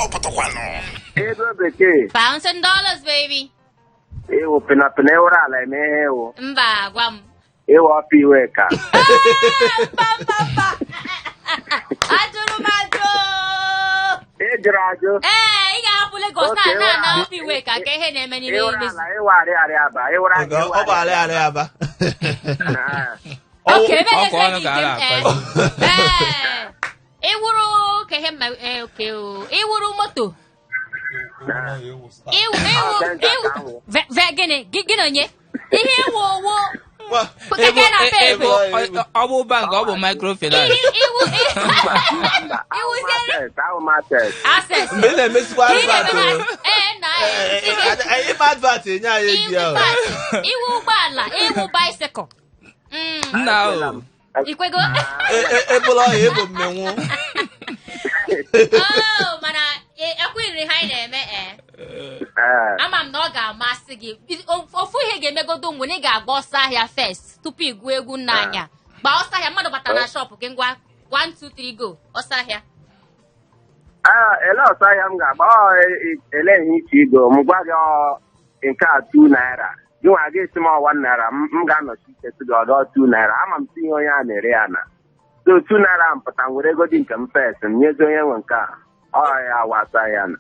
Ọ pụtakwanụ. Ego bekee. Pounds and dollars, baby. Ịwụ pịnapịna ịwụrụ ala eme ihe ịwụ. Mba, gwa m. Ịwụ ọpụ iwe ka. Mba, mba, mba. Ajụrụ m ajụ. Ị jụrụ ajụ. Ee, ị ga-ahapụ Lagos na Okay, na na ịwụrụ- ọpụ iwe ka ihe na-eme n'ime Ịwụrụ ime. ala ịwụ arịa arịa aba. Ịwụrụ ala Ọ bụ arịa arịa aba. Ah. Okay, ebe Ọkwa na-ese ọnụ gị ka a nke m, ee. na-akpazi. Ee. Ịwụrụ ka ihe mma, ee, okay o. Ịwụrụ moto. Iwu iwu iwu ve gịnị gị gịnị onye ihe iwu owo keke na pepe. Ọ bụ bank, ọ bụ microfinance. Ihe iwu Mba, iwuziere ahụ m Access. Access. Mgbe ị na-emesikwa Ka ị advert na-eme o. na ee na ee. Ime advert enye anyị ego ya o. Iwu ụgbọala, iwu bicycle. Nna o. Ikwego? Ebụla ọya ebo mmenwu. Oh, mana ekwe ha anyị na-eme ee. Ee. Ama m na ọ ga-amasị gị. Ofu ihe ga-emegodo mgbe na ị ga-agba ọsọ ahịa first tupu ị gụọ egwu nna anya. Gbaa ọsọ ahịa, mmadụ bata na shop gị, ngwa, 1 2 3 go, ọsọ ahịa. Ah, ele ọsọ ahịa m ga-agba ọ ele ihe iche igo m gwa gị, ọ nke a 2 naira, gị nwa gị esi m ọ 1 naira, m m ga-anọchi ike sị gị ọdọ 2 naira. Ama m tinye onye a na-ere ya na so 2 naira m pụta m were ego dị nke m first, m nyezi onye nwe nke a ọ ya wasa ya na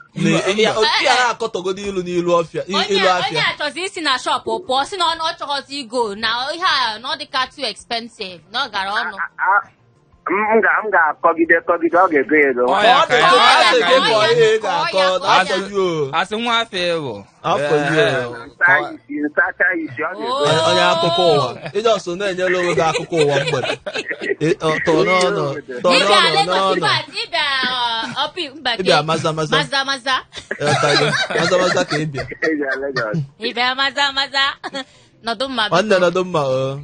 Otu ya na-akọtọgodo ilu n'ilu ọfịa onye ilu onye afịa. Achọzi isi na shop pụọ, si na ọ chọghọzi igo na ihe a, na ọ dịka too expensive, na ọ gara ọnụ. M ga-akọgide kọgide, ọ ga-ego ya ego. Ọ Ọ ya ka dị ya- ka ọ ya asị ka gị ya- kọọ ihe ị ga-akọ Kọọ ya, na afọ gị o. Asị nwa afọ ịbụ. Afọ gị o. Nsa isi nsacha isi, ọ ga-ego ya. Onye akụkọ ụwa, ije ọsọ na-enyere onwe gị akụkọ ụwa mgbede. Tọọ n'ọnụ, tọọ Ịbịa n'ọnụ Lagos n'ọnụ. Ịbịa ịbịa ọpị mba. Ịbịa maza maza. Maza maza. Ịghọtago? Maza maza ka ịbịa. Eji Lagos. Ịbịa maza maza, nọdụ mma. Nwanne, nọdụ mma o.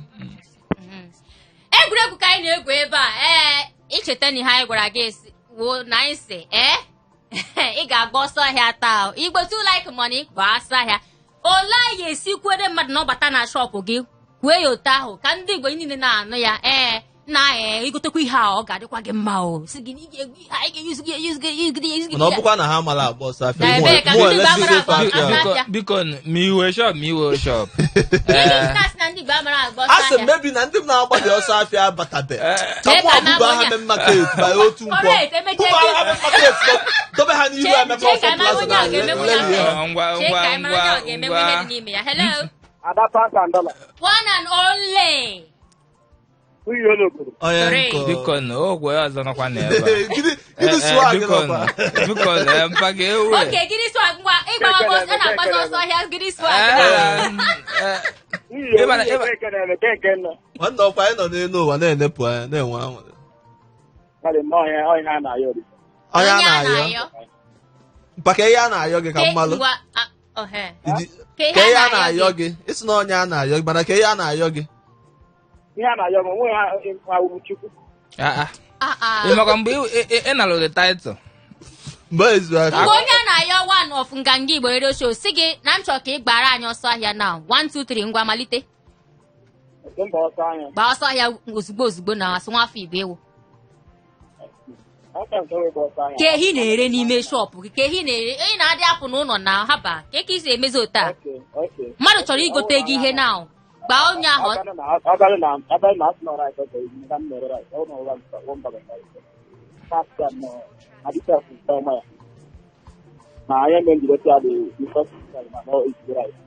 Egwuregwu ka anyị na-egwu ebe a. Ee, icheta na ihe anyị gwara gị wo na anyị si ee, ị ga-agba ọsọ ahịa taa o. Igbo too like money, gbaa ọsọ ahịa. Ole anyị esi kwere mmadụ na ọ bata na shop gị, kwuo ya otu ahụ ka ndị Igbo niile na-anụ ya. Ee na ee, igotekwa ihe a, ọ ga-adịkwa gị mma o. Si gị na ị ga-egwu ihe a, ị ga-eyuzu gị, eyuzu gị, eyuzu gị, eyuzu gị. Mana ọ bụkwa na ha amala agba ọsọ afịa. Na ebee ka mụ ndị Igbo elesigo amara ife agba afịa. ọsọ Biko ahịa? biko, ma iwe shop, ma iwe shop. Ihe ndị asị na ndị Igbo amara agba ọsọ A sị ahịa. mebi na ndị m na-agbabi ọsọ afịa abatabe ka Chee mụ ka ọbụba na ha onye- main market banye otu nkwọ. Correct, emechie Bụba ha main market, dobe ha n'ihu Emeka Chee Ọfọ ka anyị mara Plaza onye na a ga-emenwu ya lelie ha. first. Ngwa, Chee ngwa, ka anyị mara onye ọ ngwa, ga-emenwu ihe ngwa. dị n'ime ya. Hello. Ada Pounds and Dollar. One and only. Nwunye olokoro. Onye Three. nkọ. Biko nụ, ogwe ọzọ nọkwa n'ebe a. Gịnị gịnị swag Biko nụ, nọkwa? biko nụ, mpa ga-ewe. Okay, gịnị swag? Ngwa, ịgbawa ọsọ, na-agbazi ọsọ ahịa, gịnị swag? Eh, Nwunye Ịma- nwunye eke na-eme ke nke nọ. Nwanne, ọkwa anyị nọ n'elu ụwa na-enepụ anya na-enwe anwụrị. Kalị nnọọ ihe ọhịa a na-ayọ orisa. Onye a na-ayọ mpaka ihe a na-ayọ gị ka mmalụ. Ngwa, ọhe. Ka ihe a na-ayọ gị, isi na onye a na-ayọ gị, mana ka ihe a na-ayọ gị? Ihe a na-ayọ m onwe ha awụrụ Chukwu. Ah, ah. Ah, ah. Ị makwa mgbe ị nalụ the title? Mgbe ezu aka. Mgbe onye a na-ayọ, one of Nganga Igbo Radio Show, si gị na m chọrọ ka ị gbara anyị ọsọ ahịa now, 1 2 3, ngwa, malite. Mba, ọsọ ahịa. Gbaa ọsọ ahịa ozugbo ozugbo na asụ nwafọ Igbo ewu. Ọsọ nke wee ọsọ ahịa. Ka ehi na-ere n'ime shop gị, ka ehi na-ere, ị na-adị apụ n'ụlọ na haba ka eke isi emezi otu a. Okay. Mmadụ chọrọ igote gị ihe now, gbaa onye ahụ. Ọ bụrụ na asị na rice, ọ ga-eji ka m mere rice, ọ na ụwa one bag of rice. Pastor no, adịta nke ọma ya. Na anya mere njide ya dị the first time na no ezigbo rice.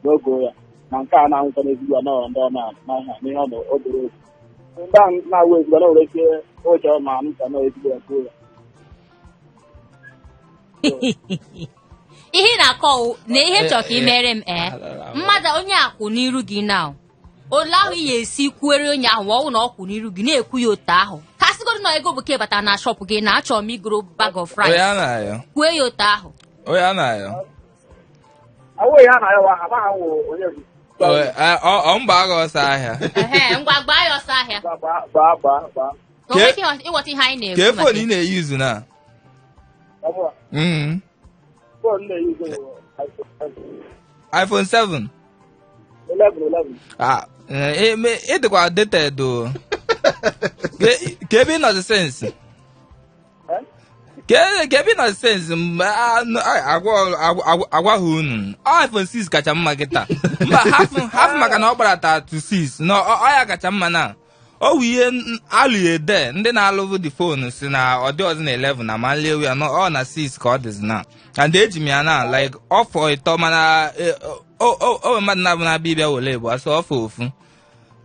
N'ogo ya na nke a na-anwụkwa n'ezigbo ya nọọ ndị ọ na na n'ihe ọ nọ obere oge. Ndị a na-awụ ezigbo na nwere ike ụjọ ma m ka nọ ezigbo ya kwuo ya. Ihe ị na-akọ na ihe m chọrọ ka ị mere m, ee, mmadụ onye akwụ n'iru gị now, ole ahụ ị ga-esi kwuere onye ahụ ma ọ bụ na ọ kwụ n'iru gị na-ekwu ya otu ahụ, ka sịgodo na ego bekee batara na shop gị na achọrọ m igoro bag of Onye rice. a na-ayọ. Kwue ya otu ahụ. Onye a na-ayọ. Awụ ya na ya wa ama ha wụ onye bụ. Ọ mgba agha ọsọ ahịa. Ehe, ngwa, gbaa ya ọsọ ahịa. Gbaa gbaa gbaa gbaa. Ka o nwee ike ịghọta ihe anyị Ka na-ekwu phone ị maka. na-eyuzu na? Ọ bụ phone na-eyuzu bụ iPhone 7. 11 11. Ah, ị dịkwa dated o. Ka ebe ị nọzi since? Eh? Ke ebe na sense mgbe agwa ha unu iPhone 6 kacha mma kịta. Mba, hafụ maka na ọ gbarata to 6 na ọ ya kacha mma na ọ wụ ihe alụ ede ndị na-alụbụ the phone si na ọ dị ọzọ na 11 na ma nlewu ya na ọ na 6 ka ọ dịzi na, and eji m ya na like ọfọ ịtọ, mana o mmadụ na-abụ na-abịa ịbịa were bụ asọ ọfọ ofu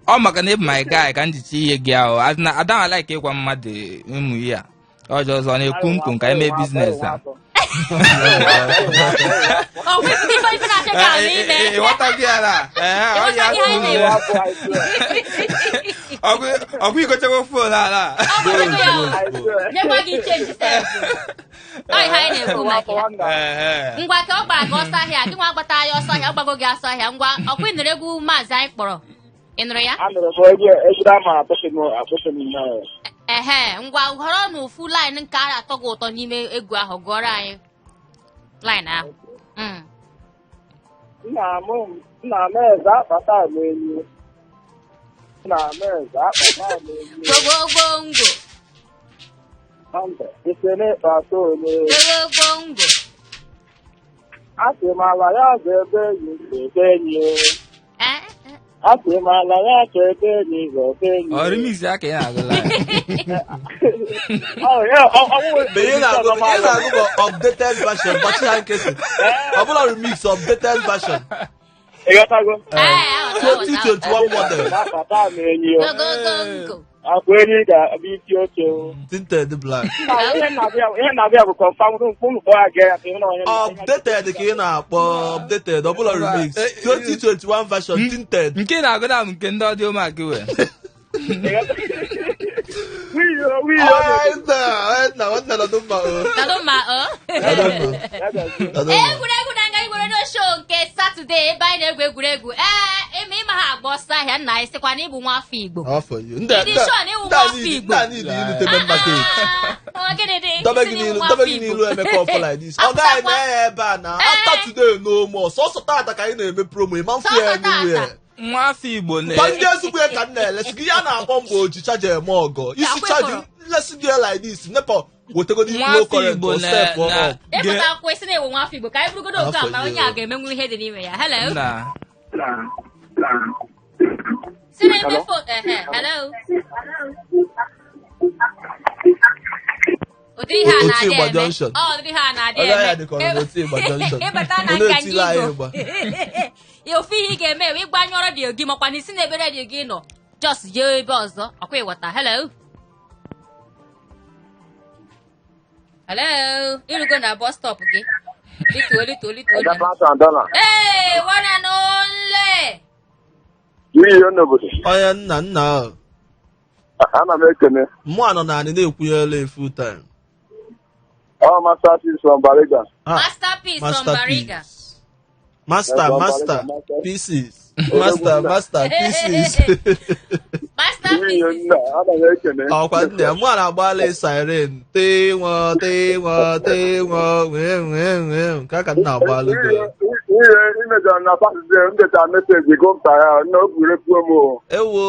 ọ maka na ịbụ my guy ka m jichi ihe gị ahụ. As na ada like ịgwa mmadụ ịmụ ihe a ọjọọ ọzọ na-ekwu mkpu nka eme business a. Ọ bụ ife na-achọ ka ahụ ime. Ịghọta gị ya na ee, ọ ya. Ịghọta gị anyị atụ ọkwa igochego phone ala. Ọ bụ ya o. Nyekwa gị change sef. Ọ ihe anyị na-ekwu maka ya. Ee. Ngwa, ka ọ gbara gị ọsọ ahịa, gị nwa gbata ya ọsọ ahịa, ọ gbago gị ọsọ ahịa. Ngwa, ọkwa ị nụrụ egwu maazị anyị kpọrọ, ị nụrụ ya? Anụrụ m egwu egwu ama atụsị m atụsị m nnọọ. Ehe, ngwa, họrọ n'ofu line nke a atọ gị ụtọ n'ime egwu ahụ, gụọrọ anyị line ahụ. Nna m, nna m eze akpata m enyi. Nna m eze akpata m enyi. Gbogbogbo. Mba, ise n'ịkpata onye. Gbogbogbo. Asị m ala ya ga-ebe enyi ga-ebe enyi. Eh, Asị m ala ya ga-ebe enyi ga-ebe enyi. Ọ remix ya ka ị na-agụla. Ọ, ya, ọ Mgbe ị na-agụ bụ updated version, gbachi ha nkịtị. Ọ bụla remix, updated version. Ịghọtago? Eh, aghọta, aghọta. 2021 model. Akpata m enyi o. Gbogbogbo. Akwa enyi ga-abụ isi oche o. Tinted black. Nna, ihe na-abịa bụ confirm unu kpọọ ya gee ya ka ịhụ na onye Updated ka ị na-akpọ, updated, ọ bụla remix. 2021 version tinted. Nke ị na-agụ na nke ndị ọdịo mak wee. Wiyo, wiyo. Nna, nwanne, nọdụ mma o. Nọdụ mma o. Nọdụ mma. Nọdụ mma. Egwuregwu na nga igwere show nke Saturday, ebe anyị na-egwu egwuregwu. Ee, eme ịma ha agba ọsọ ahịa, nna, anyị sịkwa na ịbụ nwa afọ Igbo. Afọ you. Ndị Ịdị sure na ịwụ ndị a nwa afọ niile Igbo? ndị a niile ilute main market. Ah, ọ gịnị dị? Dobe Isi gị na ịwụ n'ilu, nwa dobe afọ gị Igbo. n'ilu Emeka ọfọ like this. Ọ gaghị na ya ebe a na after today no more. Sọsọ tata ka anyị na-eme promo, ịma mfu ya Sọsọ tata. anywhere. Nwa afọ Igbo na Mpa ndị ezigbo ya ka m na-elesi gị ya na-akpọ mbụ oji charger eme ọgọ. Isi Akwa chaji ịfọrọ. nlesi gị ya like this. Nepa wetegodi Nwa low afọ current Igbo or step na up. Ịpụta akwụkwọ isi na-ewu nwa afọ Igbo, ka anyị bụrụgodo otu a Afọ ma onye Igbo. a ga-emenwu ihe dị n'ime ya. Hello. Na Si n'ebe phone, ehe, hello. Ụdịrị ihe a Otu na-adị Igba eme. Junction. Ọ ụdịrị ihe a na-adị Ọ gaghị eme. adị ka ọ nọ n'otu Igba Junction. Ịbata na Ọ nka na-etili ndị anyị Igbo. ịgba. Ya ofu ihe ị ga-eme bụ ịgbanyụọ redio gị, makwa na isi n'ebe redio gị nọ just jee ebe ọzọ. Ọkwa ịghọta? Hello, hello, ịrugo na bus stop gị, lituo, lituo, lituo na. Ee, one and only. N'ihi n'obodo. Onye nna, nna ahụ. Ana m ekene. Mụ anọ naanị na-ekwunyere full time. Ọ Masterpiece from Bariga. Ah, Masterpiece from Bariga. Master, From master, Bariga, Master. pieces. Master, master, pieces. N'ihi Masterpiece. nna, ana m ekene. Ọkwa nne ya, mụ a na-agbala siren tịnwọ tịnwọ tịnwọ wee wee wee nke a ka m na-agbalụ gị. Ihe imejọrọ na Saturday, m detara message gụpụta ya na o burekwuo m o. Ewo,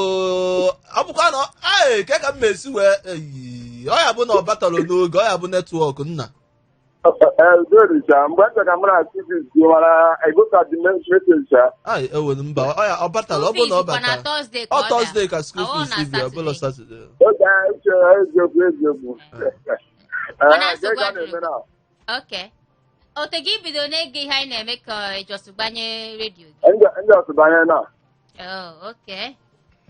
ọ bụkwa na ee ke ka m esi wee eyi ọ ya bụ na ọ batalụ n'oge, ọ ya bụ network nna. Ee, udo mgbe m chọrọ ka m na Stevens kwuo, mana egota dị message ya. Ai, ewo, mba, ọ ya ọ batalụ, ọ bụ na ọ School fees kwa na batara. Thursday ka Ọ ọ bịa. Thursday ka school Ọ fees na bi, ọ bụla Saturday. Saturday. Oge ahụ, uche, eziokwu, eziokwu. Mana Ee, nsogbu ka a na-eme na Okay. Ote gị bido na-ege ihe anyị na-eme ka ị just gbanye redio gị. Ndị ọsụ banye na. Oh, okay.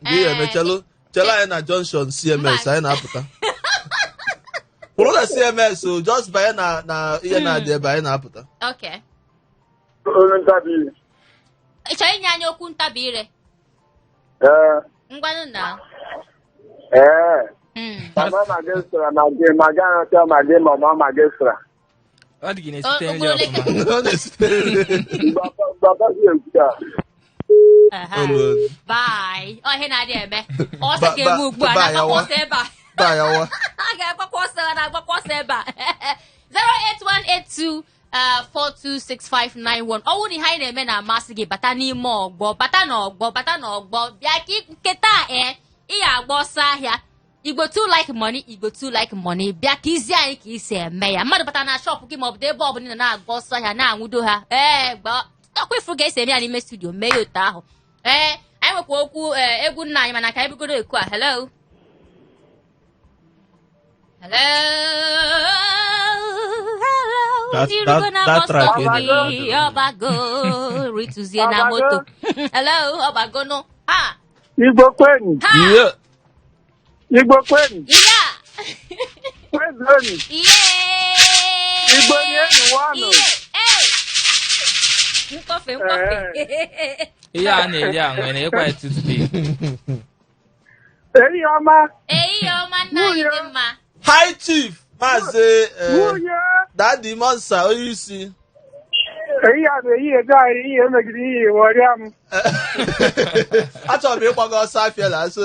Gị emechalụ chere anyị na junction CMS, anyị na-apụta kwụrụ na CMS o, just banye na ihe na-adị ebe anyị na-apụta. Okay. Onye ntabi. Ị chọrọ inye anyị okwu ntabi ire? Ee. Ngwanụ na. Ee. Mama ma gị sara ma gị ma gị arụcha ma gị ma ọma ma gị sara. Ọ dị gị na-esite O- nri ugboro ole ọfụma. Ọ na-esite. Baba si ekwuta. Aha. Olu. Bye. Ọ ihe na-adị eme. Ọsọ ga-eme ugbu a ba- na-agbakwa yawa. ọsọ ebe a. Ba yawa. A ga-agbakwa ọsọ, na-agbakwa ọsọ ebe a. 08182 426591. Ọ bụrụ na ihe anyị na-eme na-amasị gị, bata n'ime ọgbọ, bata n'ọgbọ, bata n'ọgbọ, bịa ka nketa ee ị ga-agba ọsọ ahịa. Igbo too like money, Igbo too like money. Bịa ka i zi anyị ka i si eme ya. Mmadụ bata na shop gị maọbụ ebe ọbụla ị nọ na-agba ọsọ ahịa na-anwụdo ha. Ee, gba ọkwa ifuru ka esi eme ya n'ime studio, mee ya otu ahụ. Ee, anyị nwekwa okwu, ee, egwu nna anyị, mana ka anyị bugodo eku a. Hello, hello, hello. Irugo na That bus track stop ị gị, ọbago rituzie na moto. Hello, ọbago nụ ha. Igbo kwenu. Ha. Ihe. Igbo kwenu. Ya. Kwezuonu. Iye. Igbo rienu nwanụ. Iye. Ee. Nkọfe nkọfe. Ihe a na-eri a nwere ịkwa ya toothpick. Ehihie ọma. Ehihie ọma, nna anyị dị mma. High Chief Maazị Nwunye. Daddy Monsa, onye isi. Ehihie a bụ ehihie gị anyị ihe megide ihe wọrịa m. Achọrọ m ịgba gị ọsọ afịa na so.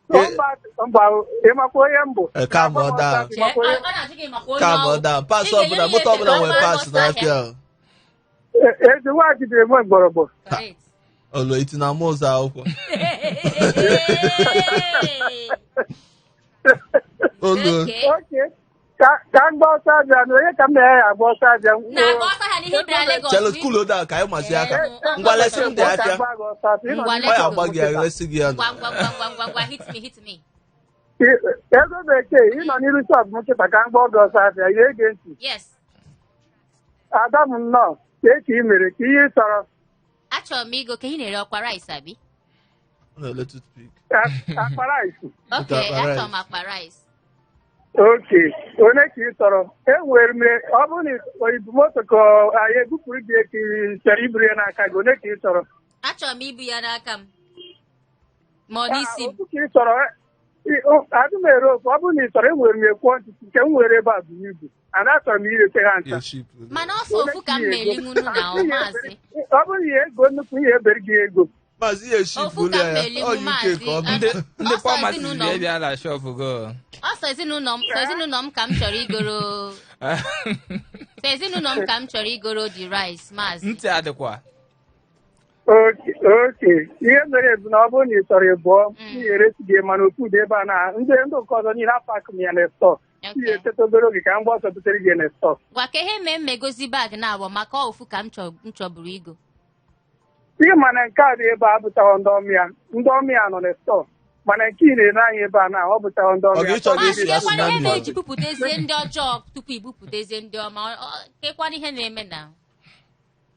Mba mba, ịmakwa onye m bụ. Calm down. Chee, ọ na-ajụ gị maka onye Calm ọwụ. down. Pass Ị ga-enye ọbụla, ya moto efe ọbụla ka ọ nwere gbaa pass ọsọ n'afịa. ahịa. Ezi nwa jidere m mgbọrọgbọ. Correct. Olo iti na ama ụzọ akwụkwọ. Olo. Okay. Okay. Ka m gba ọsọ abịa na onye ka m na ya agba ọsọ abịa. Na-agba ọsọ ahịa n'ihe bịara Lagos. Chelo cool down ka anyị mazi aka. Ee, Ngwa lesi m dị Ka m afịa. gba gị ọsọ afịa. Ị nọ Ngwa n'ime Ọ ya lesi. agba gị ya lesi gị ya. Ngwa ngwa ngwa ngwa ngwa ngwa, hit me, hit me. Ego bekee, ị nọ n'iru shop m kịta ka m gba gị ọsọ afịa, ya ege ntị. Yes. Ada m nnọọ, kee ka ị mere, ka ihe ị chọrọ. Achọrọ m igo ka ị na-ere ọkwa rice abi. Ọ na-ele toothpick. Akpa rice. Okay, Akpa rice. achọrọ m akpa rice. Okay, onye ka ị chọrọ? Enwere m, ọ bụrụ na ị bu moto ka anyị ebupụrụ gị ka ị chọrọ iburu ya n'aka gị, onye ka ị chọrọ? Achọrọ m ibu ya n'aka m. Ma ọ n'isi m. Ofu ka ị chọrọ, adị m ere ofu. Ọ bụrụ na ị chọrọ, enwere m quantity nke m nwere ebe a buru ibu. Ana achọrọ m irete ha ncha. Ya ship. Mana ọsọ ofu ka m na-elinwunu na ọ maazị. Ọ bụrụ na ego nnukwu ihe ebere gị ego. Maazị ya ship Ofu ka ya. m na-elinwu Ọ UK maazị. ka ọ bụ. Ndị Ọsọ pharmacist ezinụlọ m. bịa na shop go. Ọsọ ezinụlọ m, sọ ezinụlọ m ka m chọrọ igoro. Sọ ezinụlọ m ka m chọrọ igoro the rice, maazị. Ntị adịkwa. Okay, ihe mere bụ na ọ bụrụ na ị chọrọ ịbụọ, m ga-eresi gị, mana ofu dị ebe a na ndị nke ọzọ niile apak m ya na store. M ga-eteta obere oge ka m gba ọsọ butere gị na store. Gwa ka ihe mee mmegozi bag na abụọ maka ofu ka m chọburu igo. Ihe mana nke a dị ebe a bụchaghị ndị ọmịa, ndị ọmịa nọ na store, mana nke ị na-ere anyị ebe a na ọ bụchaghị ndị Ọ ọmịa. ga-ịchọ gị Maazị, isi asị kekwana na ihe mma. na-eji bupụtezie ndị ọjọọ tupu ibupụtezie ndị ọma. Kekwana ihe na-eme na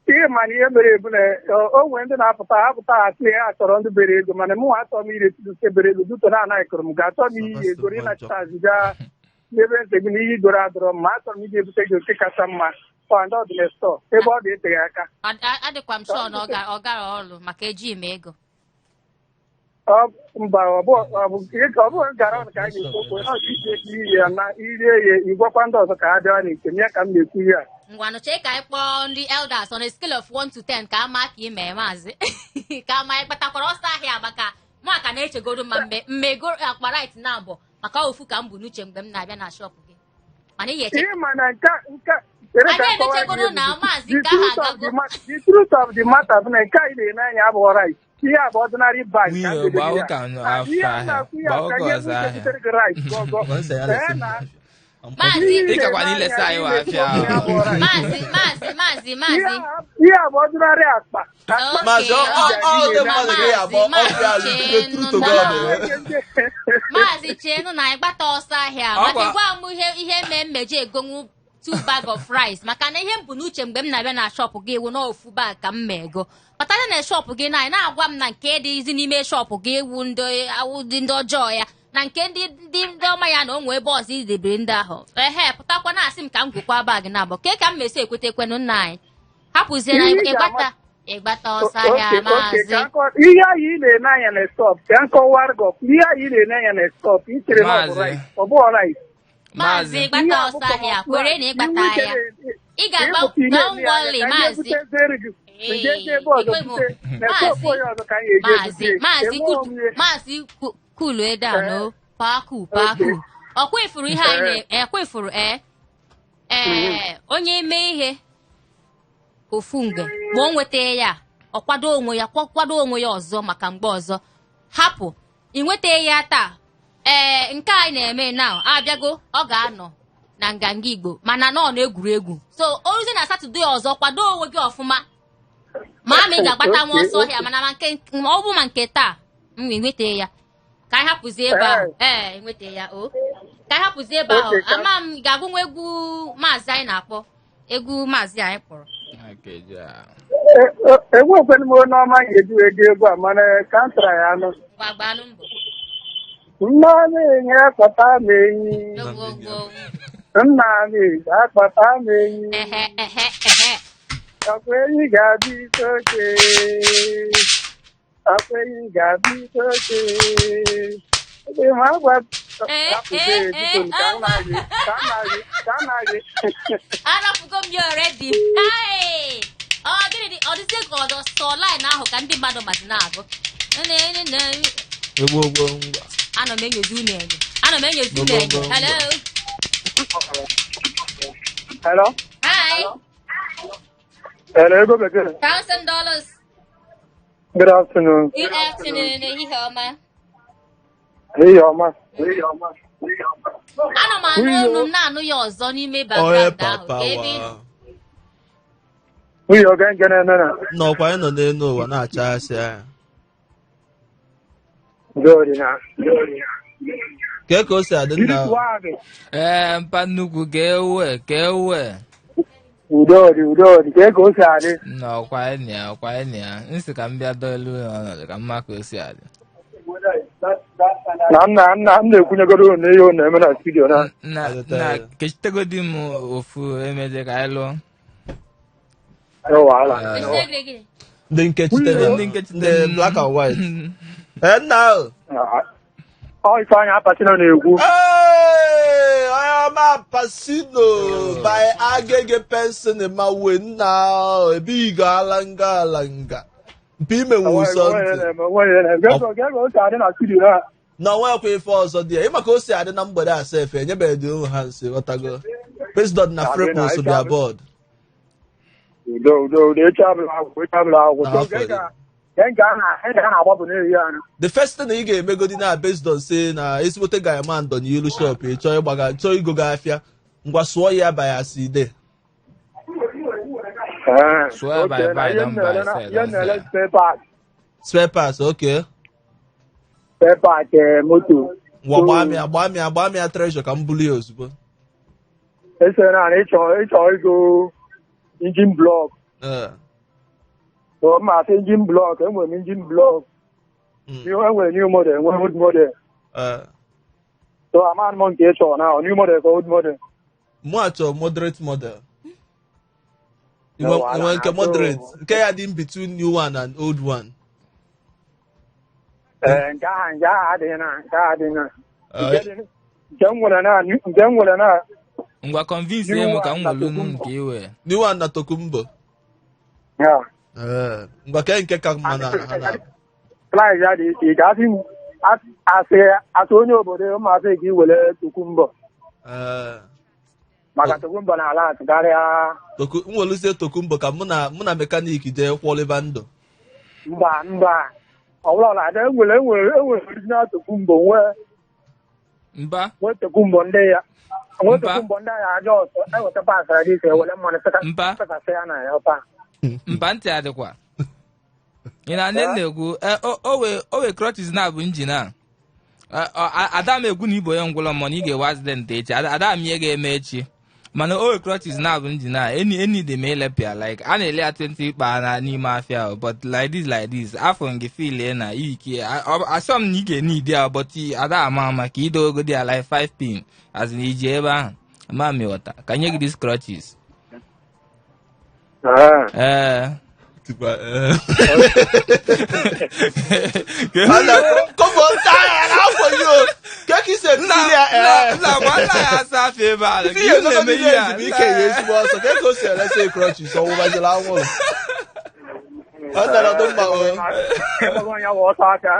Ihe mana ihe mere ebu na o nwere ndị na-apụta, ha pụta, ha sị ha chọrọ ndị bere ego, mana mụ nwa achọrọ m ire nke bere ego duto na anaghị kụrụ m ga-achọ m iyi egoro ịnachita azụ gaa n'ebe ntị gị na ihe igoro adọrọ m ma achọrọ m iji ebute gị nke kacha mma ọ ndị ọ dị na store ebe ọ dị eteghị aka. Adịkwa m sure na ọ gara ọrụ maka ejighị m ego. Mba, ọ bụ gara ọrụ ka anyị ga-ekwu okwu ọ dị iche iri ya na irie ya ịgwakwa ndị ọzọ ka ha bịara na nke m ya ka m na-ekwu ya. Ngwanụ, chee ka anyị kpọọ ndị elders on a scale of 1 to 10 ka ama ka ime maazị ka ama anyị kpatakwara ọsọ ahịa maka mụ aka na-echegoro ma mmego akpa rice na abụọ maka ofu ka m bụ n'uche mgbe m na-abịa na shop gị, mana ị ga-eche. Ihe mana nke nke chere ka Anyị m kọwara emechegoro gị na eziokwu. maazị The nke ahụ truth of agago. the truth of the matter bụ na nke anyị na-ene anya abụghị rice. Ihe a bụ ordinary bag ka m Nwunye, debere gbaa ya. ụka And ihe afọ a ahịa. na-akwụ ya Gbaa ka ụka ihe ọzọ m ahịa. butere gị rice gọgọ. Once ya Ee, lesi m na afịa. Maazị ihe Ị gakwa na-ene n'ilesi anya anyị wa ihe afịa na-ekwu ahụ. abụghị rice. Maazị, maazị, maazị, Ihe maazị. Ihe a bụ ordinary akpa. Akpa. Maazị, ọ ndị mmadụ ga ya agba Maazị, ọfịa alụtụgo cheenụ true to na God. Maazị, cheenụ na anyị gbata ọsọ ahịa maka Ọkwa. ịgwa m ihe mee mmeji egonwu two bag of rice maka na ihe m bụ n'uche mgbe m na-abịa na shop gị ewu na ofu bag ka m ma ego kpatara na shop gị na anyị na-agwa m na nke dịzi n'ime shop gị ewu ndị awụ dị ndị ọjọọ ya na nke ndị ọma ya na onwe ebe ọzọ idebere ndị ahụ ehe pụtakwa na-asị m ka m gwekwa bag na abụọ ke ka m mesi ekweta ekwenụ nna anyị hapụzie na Ihe ị ịgbata ịgbata ọsọ ahịa. Okay, Maazị. ka ihe ahụ ị na-ene anya na stop ka m kọwara gị ọfụma. Ihe ahụ ị na-ene anya na stop ị chere na ọ bụ Maazị. rice, ọ bụghị rice. Maazị, ịgbata ọsọ ahịa kwere na ịgbata ahịa ị ga-agba. Don't worry, maazị. Maazị, maazị, maazị, cool down o paku paku. Ọkwa ifuru ihe anyị na ekwa ifuru ee onye mee ihe ofu mgbe ma o nweta ya, ọ kwado onwe ya, kwado onwe ya ọzọ maka mgbe ọzọ. Hapụ ị nweta ya taa. Ee, nke anyị na-eme now abịago, ọ ga-anọ na Nganga Igbo, mana nọ n'egwuregwu. So o ruzie na Satọde ọzọ, kwado onwe gị ọfụma, ma ama ị ga-agbata nwa ọsọ ahịa, mana ma nke ma ọ bụ ma nke taa m wee nweta ya, ka anyị hapụzie ebe ahụ. Ee, nweta ya o, ka anyị hapụzie ebe ahụ. Okay, Ama m ga-agụnwa egwu maazị anyị na-akpọ, egwu maazị anyị kpọrọ. Egwu ekwenu m onye ọma ga-eji wee gụọ egwu a, mana ka m tara ya anụ. Gbagbalụ mbọ. Nna m enyi akpata m enyi. Ogwogwo. Nna m enyi akpata m enyi. Ehe ehe ehe. Ọkwa enyi ga-abịa isi oche. Ọkwa enyi ga-abịa isi oche. Ebe ma agwa hapụzie Ee, biko, ka m na-agị ka m na-agị ka m na-agị. Arapụgo m ya already. Hey! Ọ gịnị dị? Ọ dịzie ka ọzọ sọ line ahụ ka ndị mmadụ mazi na-agụ. Ne, ne, ne. Egwu ogbo ngwa. Ana m enyozi unu enyo. Ana m enyozi unu enyo. Hello. Hello? Hi. Hello, ego bekee. $1,000. Good afternoon. Good afternoon. Ehihie ọma. Ehihie ọma. Ana m anụ olu m na-anụ ya ọzọ n'ime Oye background ahụ. papa Ka ebe ị wa. nọ. Nwunye oge nke na-eme na Nnọkwa anyị nọ n'elu ụwa na-achagharị anya. Jori na. Kee ka o si adị nna? Ee, mpa nnukwu, ka ewe ka ewe. Udodi, udodi, ka ka o si adị. Nna, ọkwa ịnị ya, ọkwa ịnị ya nsị ka m bịa dọọ elu ọnọdụ ka mma ka o si adị. Na nna nna m na-ekwunyegoro unu ihe unu na-eme na studio na. Nna. Adịta Nna. ya. Kechitegodi m ofu emeje ka anyị lụọ. No wahala. Echite gịnị gịnị? Ndị nkechitere. Ndị nkechitere. Ndị black and white. Ee, nna ahụ. Ọ Ifeanyị Apachino na-ekwu. Hey, onye ọma Pasino by Agege Pensin ma wee nna ahụ ebighị alanga alanga mpe imenwu something. Ka o si adị na studio na. Na onwekwa ife ọzọ dị ya ịma ka o si adị na mgbede asa efe enyebeghị dị onwe ha nsi ghọtago president na Frepos bịa board. Udo, udo, udo, echi abụla akwụkwọ, echi abụla akwụkwọ. N'afọ Nke nke a na na-agbapụ n'ehihie anụ. The first thing ị ga-emegodi na based on say na ezigbote guy man dọ n'ilu shop, ị chọọ ịgbaga chọọ igo gị afịa, ngwa sụọ ya by aside. Swear by Okay, na buy, ihe don't m buy, na-ele na- sell, ihe don't m na-ele sell. spare part, Spare parts, okay. spare part moto. Ngwa gbaa mịa gbaa mịa gbaa mịa treasure ka m bulie ya ozugbo. Ese na ịchọ ịgo engine block. Ee. So mma asị engine block, enwere m engine block. Enwere new model, enwere old model. Ee. So amaghị m nke ị chọrọ na ọ new model ka old model. Mụ achọ moderate model. No, Inwe wala, inwe nke so- moderate nke ya dị in between new one and old one. Ee, nke ahụ adịghị na nke ahụ adịghị na. Ee. Nke m nwere na Ngwa, convince New m ka m one na nwere unu Tokumbo. nke iwe. New one na Tokumbo. Ya. Ee, ngwa ke nke ka mma na ha na Price ya dị iche iche. Asị m asị asị onye obodo m asị ka ị were Tokumbo. Ee. Maka Tokumbo na-ala atụ karịa. M weluzie Tokumbo ka mụ na mechanic jee kwọliba ndụ. Mba, mba, ọ bụla na ada enwere original Tokumbo, nwee Mba. nwee Tokumbo ndị ya nwee Mba. Tokumbo ndị ya aja ọsọ eweta pasara dị iche ewere mmanụ Mba. fesasị ya na ya ọpa. Mba, ntị adịkwa ị na nne na-ekwu o wee crutches na-abụ engine a. Ada m egwu na ibo ya ngwụlọ mmụọ na ị ga-ewe accident echi. Ada m ihe ga-eme echi, mana o wee crutches na-abụ engine a eni dị ma ilepịa like a na-ele ya 20 ikpa na n'ime afịa ahụ, but like this afọ gị feel na ike asọ m na ị ga-enid ya, but ada ama ama ka idogodi ya like 5 pin as in iji ebe ahụ ama m ịghọta ka nye gị this crutches. Ee. Tikwa, ee. Kọfọ nta ya na-afọ yi o. Ke ka isi etili ya ee. Nna, gwa nna ya asa afọ ebe a. Ife ihe ezogo ihe ezumike ya ezigbo ọsọ. Ke ka o si eresi crutches ọwụbaziri anwụrụ. Ọ dara ọdụ mma o. Ịgbago ya wụ ọsọ aka.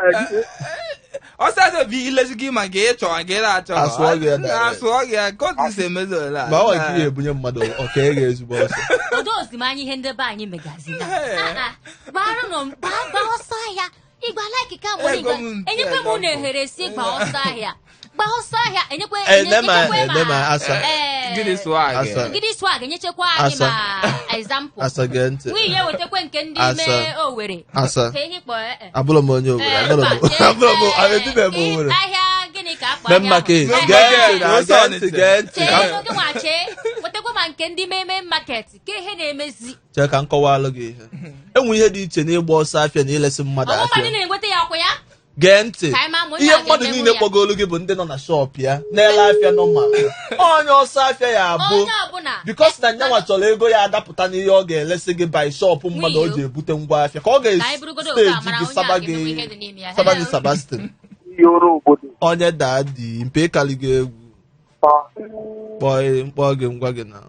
Ọsọ afọ bụ ilezi gị ma nke ị chọrọ nke ị na-achọ. Asụọ gị ya direct. Asụọ gị ya ka otu si emezo la. Ma ọ nke ihe ebunye mmadụ ọka ego ezigbo ọsọ. Odo ozimanya ihe ndị be anyị megazi na Ee. gbarụ nọ gbaa gbaa ọsọ ahịa ịgba like ka nwere Ego ịgba m nte enyekwa m unu ego. ehere si gbaa ọsọ ahịa. Gbaa ọsọ ahịa, enyekwe Ene ma enyechekwa ene ma asa. Ee, Gịnị swag? Asa. Gidi swag enyechekwa anyị Asa. ma example. Asa, gee ntị. Nwunye wetakwe nke ndị Asa. ime Owere. Asa. Ka ihe kpọọ eh. Abụrụ m onye Owere. Eh, Abụrụ m mba, abụrụ m eh, ebibe m Owere. Ahịa gịnị ka akpọ Main ahịa ahụ? market. Eh, Gee ntị Market, na Ose gee ntị Onitsha. gee ntị. Chee Ka m- oge nwa chee wetakwa ma nke ndị main market ka ihe na-emezi. Chee ka m kọwalụ gị ihe. Enwe ihe dị iche n'ịgba ọsọ afịa na ilesi mmadụ Ọmụma ndị afịa. na-enweta ya ọkwa ya. Gee ntị. Ka anyị maa ma onye Ihe a mmadụ ga-emenwu niile ya. kpọgolu gị bụ ndị nọ na shop ya na-ele afịa normal. Onye ọsọ afịa ya abụ Onye ọbụla. because na nyanwa chọrọ ego ya adapụta n'ihe ọ ga-elesi gị by shop mmadụ o ji ebute ngwa afịa ka ọ Ka anyị burugodo oke ga-steji amara gị onye a saba ga-emenwu ihe gị dị n'ime ya. saba gị Hello. Sebastian Yoro obodo. onye daa dị mpe ịkali gị egwu kpọọ mkpọ gị ngwa gị na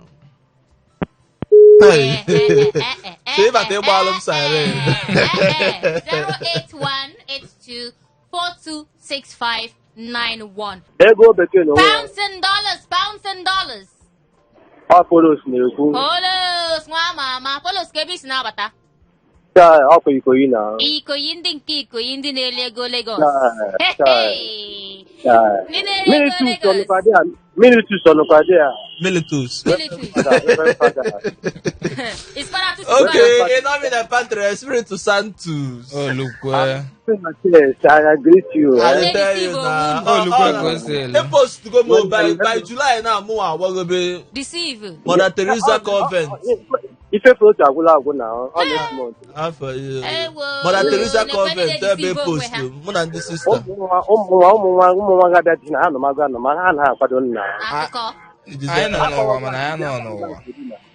Eh, eh, eh, eh, eh, Chee ịbata ịgbalụ m siren. 08182426591. Ego bekee na onwe ya. Pounds and dollars, pounds and dollars. Ọ Polos na-ekwu. Polos, nwa mama. Polos ka ebe isi na-abata. Chai, ọkwa Ikoyi na. Ikoyi ndị nke Ikoyi ndị na-eli ego Lagos. Chai, chai, Hey, chai. ndị na-eri ego Miritus Lagos. ọnụkwa dị a. Miritus ọnụkwa dị a. Militus. Militus. Father, Reverend Father. It's father to Okay, in nomine Patris, Spiritus Sanctus. Olukwe. Yes, I greet you. I Eh? dey tell you na. Olukwe ka o si elu. E post go mo by July na mụ agbagobe Deceive. Mother Teresa Convent. Ife float agwụla agwụ na ọ next month. Afọ ihe. Ewo. Mother Teresa Lekwe ndị Convent ebe na-edeceive onwe post ha. mụ na ndị sista. Ụmụ nwa ụmụ nwa ụmụ nwa ụmụ nwa ga-abịa di na ha nọmago anọma ha anaghị akwado nna. Akụkọ. Anyị nọ n'ụwa mana anyị nọ n'ụwa.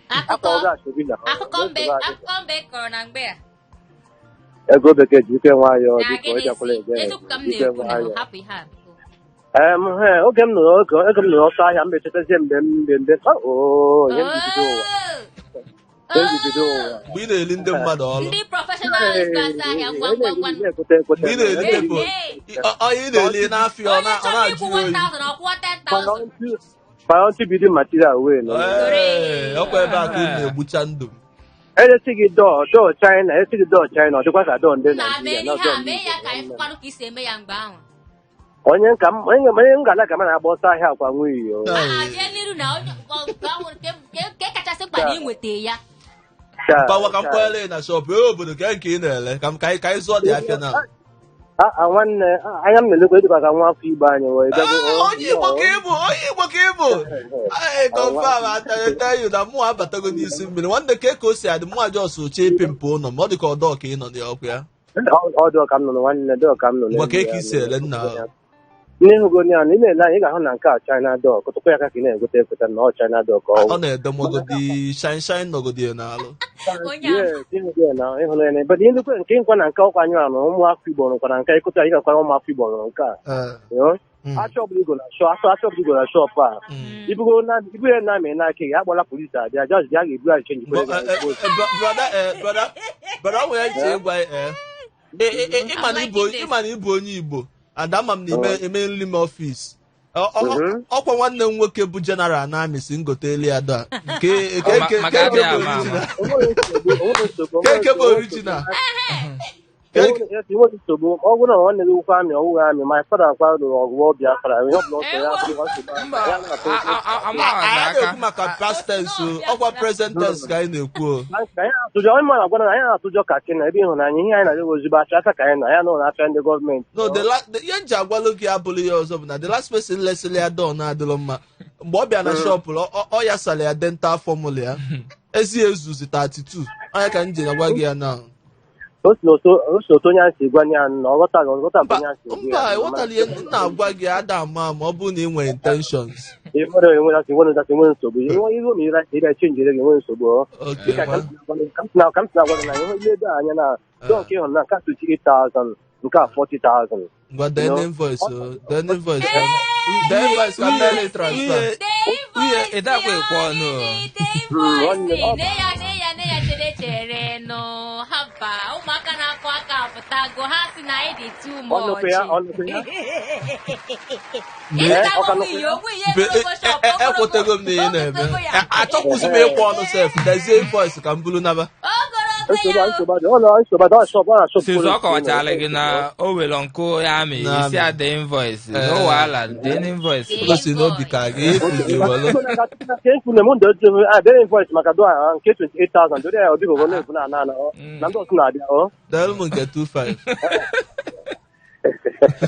Akụkọ. Akọwago ashebi na. Akụkọ mbe akụkọ mbe kọrọ na mgbe a. Ego bekee ji ike nwayọọ Na biko gịnị ịbịakwala si? ebe. Eziokwu ka m Ike na-ekwu na nwayọọ. hapụ ihe a biko. Em, he, oge m nụrụ oge oge m nụrụ ọsọ ahịa m echetazie mgbe m mgbe mgbe oo ihe m ji bido ụwa. Ihe m ji bido ụwa. Mgbe ị na-eli ndị mmadụ ọrụ. Ndị professionals ga-asa ahịa ngwa ngwa ngwa. Na-ekweta ekweta. Mgbe ị na-eli Hey, people. hey. Onye ị na-eli n'afịa ọ Onye na- ọ chọrọ na-ajụ ịkwụ oyi. 1,000 ọ kwụọ 10,000. Priority building material wee nọ. Ee, ọkwa ebe a ka ị na-egbucha ndụ m. Eresi gị dọọ dọọ China, eresi gị dọọ China, ọ dịkwa ka dọọ ndị Na mee Naijiria na ihe dọọ a ndị mee ya ka anyị Igbo. fụkwanụ ka isi eme ya mgbe ahụ. Onye nka m onye onye m ga-ala ka m na-agba ọsọ ahịa akwa nwunye o. Ah, jee n'iru na onye nke ahụ nke kachasị mkpa na ịnweta ya. Mkpawa ka m kwere na shop ee obodo ka nke ị na-ele ka m ka anyị ka anyị zụọ dị afịa na. A a nwanne a- anya m na-elekwa dịkwa ka nwa afọ Igbo anyị wee bịago. Ah, onye Igbo ka ị bụ onye Igbo ka ị bụ. Ee, confirm I tell you na mụ abatago n'isi mmiri nwanne ka ka o si adị mụ ajọs oche ịpịmpụ ụlọ ma ọ dị ka ọdọ ka ị nọ n'ọkụ ya. Ọ dọọ ka m nọ nwanne dọọ ka m nọ. Ngwa ka eke isi ele nna ahụ. N'ihu gị onye a na ị na-ele anya ị ga-ahụ na nke a China dọọ kụtụkwa ya aka ka ị na-egote ekweta na ọ China dọọ ka ọ Ọ na-ede mọgodi shine shine nọgodi ya n'alụ. Onye ahụ. Yes, ịhụ gị na ịhụnanya but ihe ndekwa nke nkwa na nke ọkwa anyị anụ ụmụ afọ Igbo nụkwara nke ịkụta ị gakwara ụmụ afọ Igbo nụrụ nke a. Ee, You know? mm, Achọ ọbụla igo na shop achọ achọ ọbụla igo na shop a mm. ibugo na ibu ya na amị n'aka gị akpọla polisi abịa just bịa ga-ebu ya chenji But, brother, brother, brother, nwere ntị ịgwa ịma na ịbụ ịma na ịbụ onye Igbo and ama m na ime eme nri m ọfịs. Ọkwa nwanne m nwoke bụ general na amị si ngote elu ya da nke nke nke Maka nke adịghị bụ ama ama. original. Onwere nsogbu Nke bụ original. Enwere nsogbu ọ bụrụ na nwanne gị nwoke amị ọwụghị amị my father kwa lụrụ ọgụ ọ Biafra ihe ọbụla ọ sọ ya abụghị nsogbu Mba, ya na-atụ amaghị Anyị aka. na-ekwu maka past tense o, ọkwa present tense ka anyị na-ekwu o. Anyị na-atụjọ onye mmadụ agwara na anyị na-atụjọ ka chi na ebe ịhụnanya ihe anyị na-adịghị ozugbo achọ aka ka anyị na ya nọ na-afịa ndị gọọmenti. No, ihe m ji agwalụ gị abụrụ ya ọzọ bụ na the last person lesịrị ya don na-adịrọ mma mgbe ọ bịa na shop ọ ya sara ya dental formula ya ezi ezuzi 32 onye ka m ji agwa gị ya na O si n'otu onye ahụ si gwa ya na ọ ghọtaghị ọ ghọta mba onye ahụ si gwa mba ya. ịghọtala ihe m na-agwa gị ada ama ama ọ bụrụ na ị nwere intentions. Enwere enwere enwere enwere nsogbu ihe ihe na ire ire chenjere gị enwere nsogbu ọ. Okay, Dịka ka ngwa. m si na ka m si na-agwa gị na ihe ile ebe a anya na dọọ nke ịhụ na nke a 28,000 nke a 40,000. Ngwa dee invoice o dee invoice ka dee invoice ka mmeri transfer. Uye, ị dakwa ekwe ọnụ o. Nwanne, ọ- Ne ya ne ya ne ya chere chere nụ haba ụmụaka na-akụ aka apụtago ha si na anyị dị too much. Ọnụkwu ya ọnụkwu ya. Ịzụta Ọ ka onwe nọkwa ihe ya? onwe ihe ogologo shop, Ekwetego m na ihe na-eme. ogologo ya. Achọkwụzi m ịkwụ ọnụ sef dezie invoice ka m buru naba. Ogologo Kọwakwa ya o. Nsogbu adị, ọ nsogbu adị, ọ shop, ọ na shop. Since ọ kọwachala gị na o were nkụ ya amị Na isi amị. ada invoice, Eh. no wahala, dee invoice. O gosi na obi ka gị ịfụzi welu. Nke nkwu na mụ ndị oji a dere invoice maka do a nke 28,000 dore ya ọdịgo na ebu na ana ana ọ na ndị ọzọ na-abịa ọ. Daalụ m nke 25.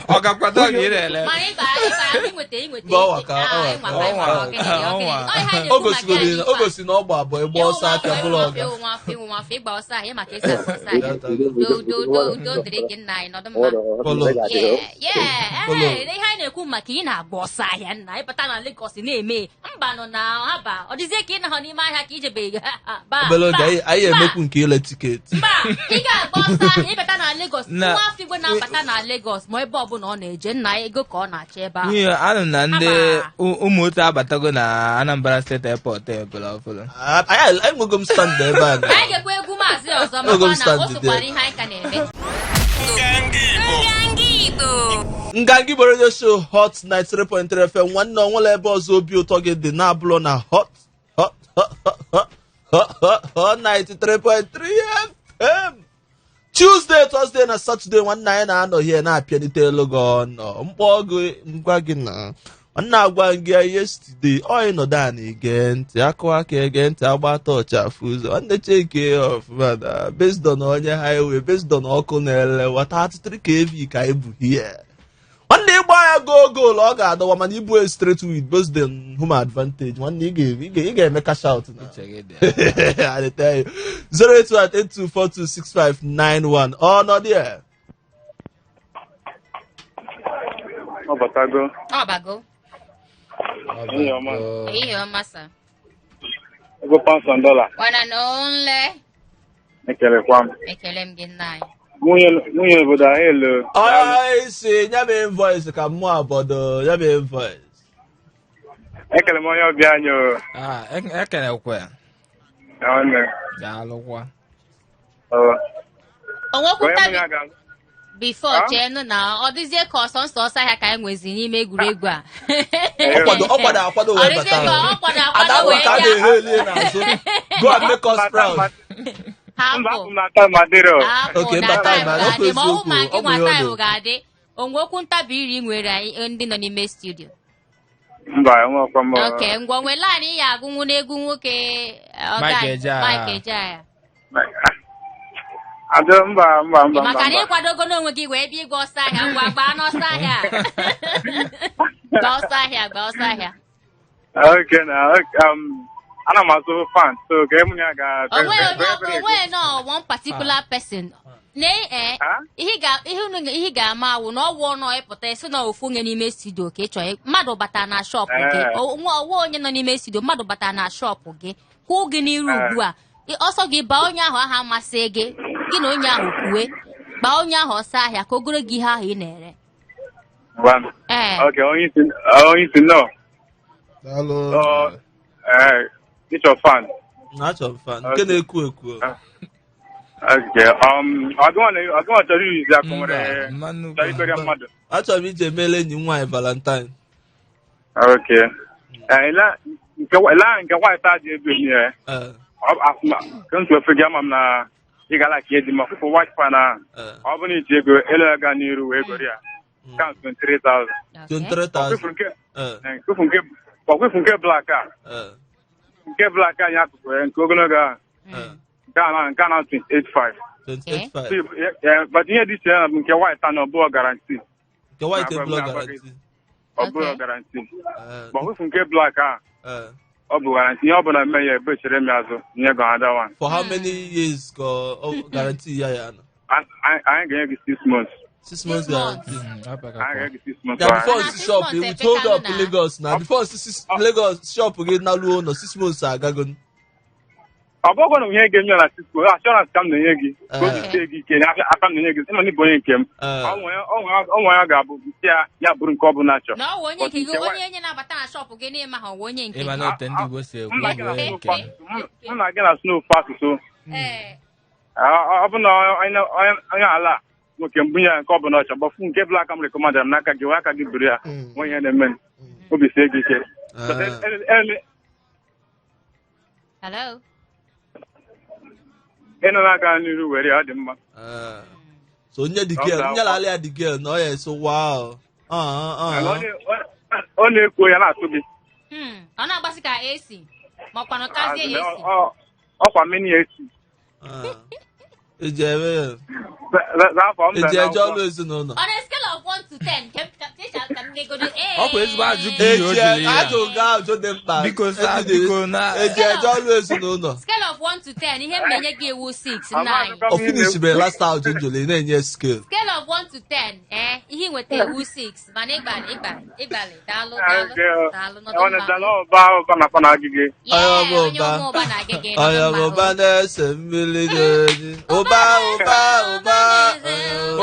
Ọ gakwado gị irele. Mana ịbara inweta inweta. Mba, ọnwa ka- Ah, ọnwa ịnwa ka ịnwa ọnwa. ka ọgịnị dị, ọgịnị dị. Ọ ihe anyị O na-ekwu maka gosigoro ya o gosi na ọ gba abụọ ịgba ọsọ afịa bụrụ ọga. Ịwụ nwafọ, ịwụ nwafọ, ịgba ọsọ ahịa maka esi agba ọsọ ahịa. Udo, udo, udo, udo dịrị gị nna anyị, nọdụ mma. Follow. Yeah, yeah. Follow. Ee, ihe anyị na-ekwu maka ị na-agba ọsọ ahịa nna ịbata na Lagos na-eme mba nọ na haba ọ dịzie ka ị nahọ n'ime ahịa ka ijebeghị ba Obere oge ba, anyị ba, emekwu nke ile ticket. Mba, ị ga-agba ọsọ ahịa ịbata na Lagos. Na- Nwa afọ Igbo na-abata na Lagos ma ebe ọbụla ọ na-eje nna ego ka ọ na-achọ ebe ahụ. Nwunye anụ na ndị Aba. ụmụ otu abatago na Anambra State Airport ebula ọfụlụ. Anyị enwego m stand ebe a na. Anyị ga-ekwe egwu maazị ọzọ Ogo m maka na stand o sokwara there. ihe anyị ka na-eme. Nganga Igbo. Nganga Igbo. Nganga Igbo Radio Show, Hot 93.3 FM. Nwanne, onwere ebe ọzọ obi ụtọ gị dị na-abụrụ na Hot Hot Hot Hot Hot Hot Hot 93.3 FM. Tuesday, Thursday na Saturday, nwanne, anyị na-anọ here na-apịalite elu gị ọnọ mkpọ gị ngwa gị na nwanne agwa gị ya yesterday. Ọ ịnọdụ a na-ege ntị akụ aka ege ntị agba tọọchị afụ ụzọ. Nwanne, cheke ọfụma na based on onye highway, based on ọkụ na-elewa 33 kV ka anyị bụ here. Nwanne, ịgba ya go goal ọ ga-adọwa, mana ibu a straight with based on home advantage. Nwanne, ị ga-eme cash out na. Uche gị dị. I dey tell you. 08182426591. Ọ nọ there. Ọ batago. Ọ bago. Ehihie ọma. Ehihie ọma, sir. Ego pounds and dollar. One and only. Ekelekwa m. Ekele m gị, nna anyị. Nwunye obodo anyị elo. Onye isi nye m invoice ka mụ abodo nye m invoice. Ekele m onye ọbịa anyị o. Ah, ekelekwa. Nwanne. Daalụkwa. Ọ. O nwekwu Onye mụ tabi ya ga- before Ah? cheenụ na ọ dịzie ka ọsọ nsọ ọsọ ahịa ka anyị nwezi n'ime egwuregwu a. Ọ kwado akwado Ọ wee dịzie bata. ka ọ kwado akwado Ada wee ka a bịa. na-ehe elie n'azụ. Go and make us proud. Mba, Hapụ. afụ m na time adịrọ. Hapụ Okay, na mba, time time adị. ga-adị ma ọ bụ ma Ọ nke bụ nwa ihe ọ time na-ekwu. ga-adị. Onwe okwu ntabi iri nwere anyị ndị nọ n'ime studio? Mba, enwekwa m. Ok, ngwa, onwe line ya agụnwu n'egwu nwoke ọga Mike anyị, Ejeagha. Mike Ejeagha. Adị, mba, mba, mba, mba. Maka na Mba. ịkwadogo n'onwe gị wee bịa ịgba ọsọ ahịa. Ngwa, gbaa n'ọsọ ahịa, gbaa ọsọ ahịa, gbaa ọsọ ahịa. Okay na, okay, ana m azụ fan, so ka mụ ya ga. Onwe onye, onwe nọ one particular person na ee. Ah? Ihe ga ihe unu ihe ga-ama awụ na ọwụ ọnụ ịpụta isi na ofu onye n'ime studio ka ị chọrọ mmadụ bata na shop gị. Eh. Onwe ọwụ onye nọ n'ime studio, mmadụ bata na shop gị kwụọ gị n'iru Eh. ugbu a. Ọsọ gị baa onye ahụ aha amasị gị, gị na onye ahụ kwue, gbaa onye ahụ ọsọ ahịa ka o goro gị ihe ahụ ị na-ere. Ngwa. Ee. Okay, onye isi nọ. Daalụ. Ọ, eh, ịchọ fan. Achọrọ m fan nke na-ekwu ekwu. Okay, ọgụnwa chọrọ izi akụ nwere Mba, mmanụ. chọrọ ikpere mmadụ. Achọrọ m iji emele enyi m nwaanyị Valentine. Okay. Eh, ila nke white a dị ebe ni Ee, ka m ofe gị ama m na ị ga like ihe dị mma fụfụ white fan ahụ. Ee. Ọ bụrụ na iji ego ele ga n'iru wee goro ya. Count 23,000. 23,000. Ọkwefu nke Ee, ọkwefu nke black a. Ee, Nke black anyị akụkụ ya nke ogologo a. Ee. Nke a na 28.5. 28.5. But ihe dị iche ya na bụ nke white a na ọ bụghị guarantee. Nke white Na-agwa- ebula na-agwa gị. guarantee. Ọ bụghị guarantee. Ee, Ma ọkwefu nke black a ee. ọ bụ guarantee. Ihe ọ bụla mme ya ebechere m ya azụ nye gị another one. For how many years ka ọ guarantee ya ya nọ? Anyị ga-enye gị 6 months. 6 months Six months. guarantee. Anyị ga-enye gị 6 months. Ya before Mana nsi six shop months with hold up efekanụ na- Lagos na before nsi Lagos shop gị naluo ụlọ, 6 months agago. Ọ bụghị na ihe ga-enye ya na 6 months assurance ka m na-enye gị ka obi Eh. sie gị ike na aka m na-enye gị ịma na ịbụ onye nke m. Ee. Ọ nwere ya ga-abụ si ya ya bụrụ nke ọ bụla chọrọ. Na ọ wụ onye nke gị, But nke onye enye na-abata na shop gị n'ịma ha ọ wụ onye nke Ịma gị. na ote ndị Igbo si ekwu M na gị bụ onye na-asụ nke. ofu asụsụ, m na gị na-asụ n'ofu asụsụ. Ee. Ọ bụ na onye ala nwoke mbunye ya nke ọ bụla ọ chọrọ gbafu nke black m recommend m n'aka gị wee aka gị buru ya nwe ihe na-eme obi sie gị ike. But Ee. Hello. Ịnọ na-aga n'iru were ya, ọ dị mma. Eh. So nye the girl, Ọ nye ala ya the girl na ọ ya eso wow. Ah, ah, Ọ ah. ọ na-ekwo ya na-atụ gị. Ọ na-agbasị ka AC ma ọkwanụ kazie AC. Ọkwa mini AC. Ah. Eji eme ya. Afọ m Eji eje ọrụ ezinụlọ. On a scale of 1 to 10, ka m negodo. Ee. Ọ kwa ezigbo ajụ ka ihe o Eji jiri ya. ajụ ga ajụ dị mkpa. Biko sa Eji biko na eji eje ọrụ ezinụlọ. Scale of 1 to 10, ihe m na-enye gị ewu 6, 9. O finishibere last time ajụ njụrụ, ị na-enye scale. Scale of 1 to 10, eh, ihe ị nweta ewu 6, mana ịgbalị, ịgbalị, ịgbalị, daalụ, daalụ, daalụ, nọdụ mma. Ọba ụba na akpa na agịgị. Yeah, Onye ọma onye ụba. ọma ụba na agịgị, nọdụ Onye mma. ụba na-ese mmiri na-enyi. Ụba ụba ụba.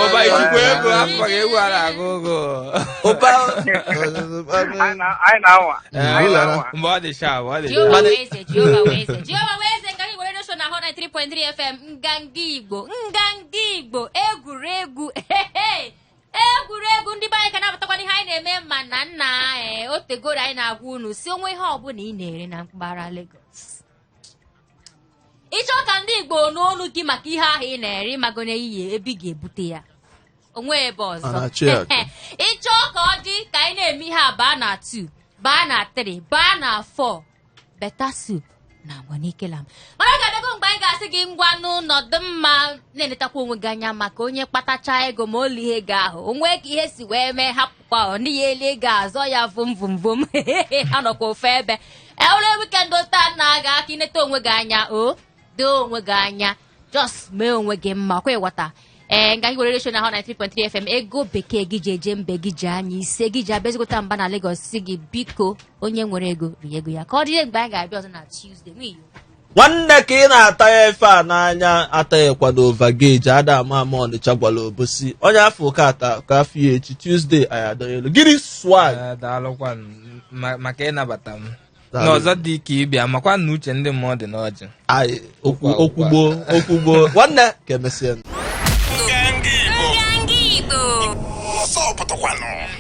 Ụba ijikwa ego afọ gị egwu a na-agụ ụgụ. Ụba. Anyị na-anwa. Anyị na-anwa. Mgbe ọ dị sharp, ọ dị Jehova sharp. wee eze, Jehova wee eze, Jehova wee eze. Nke anyị were show na 103.3 FM, Nganga Igbo, Nganga Igbo, egwuregwu, egwuregwu. Ndị be anyị ka na-abatakwana ihe anyị na-eme, ma na nna ee o tegoro anyị na-agwa unu si onwe ihe ọbụla ị na-ere na mpaghara Lagos, ịchọ ka ndị Igbo n'olu gị maka ihe ahụ ị na-ere, ịmago n'ehihie ebe ị ga-ebute ya onwe ebe ọzọ. A na-achụ ya achụ. Ịchọ ka ọ dị ka anyị na-eme ihe a, baa na 2, baa na 3, baa na 4, better soup na Money-Kill-Am. Mana ọ ga-abịago mgbe anyị ga-asị gị, ngwa n'ụnọdụ mma, na-enetakwa onwe gị anya, maka onye kpatacha ego ma olu ihe ego ahụ onwe ka ihe si wee mee, hapụkwa ọ ndị ya eli ego azọ ya vum vum vum, anọkwa ofe ebe ewere weekend taa na-aga aka ineta onwe gị anya, o doo onwe gị anya, just mee onwe gị mma, kwa ịghọta. Ee, nga were show na 93.3 FM, ego bekee gị ji eje mbe, gị ji anya ise gị ji abịa ezigota mba na Lagos, si gị biko, onye nwere ego rie ego ya, ka ọ dịrị mgbe anyị ga-abịa ọzọ na Tuesday n'ihi Nwanne, ka ị na-ata ya efe a n'anya, ataghịkwa n'ovageji ada ama ama. Ọnịcha gwara obosi onye afọ ụka ata ka afọ ya echi Tuesday anyị adọnyelu gịnị swag. Eh, daalụkwa maka ịnabata m. Daalụ. N'ọzọ dị ka ịbịa makwa na uche ndị mmụọ dị n'ọjị. Anyị okwu okwu gboo, okwu gboo, nwanne, ka emesịa. Nganga Igbo. Nganga Igbo. Ọsọ pụtakwanụ.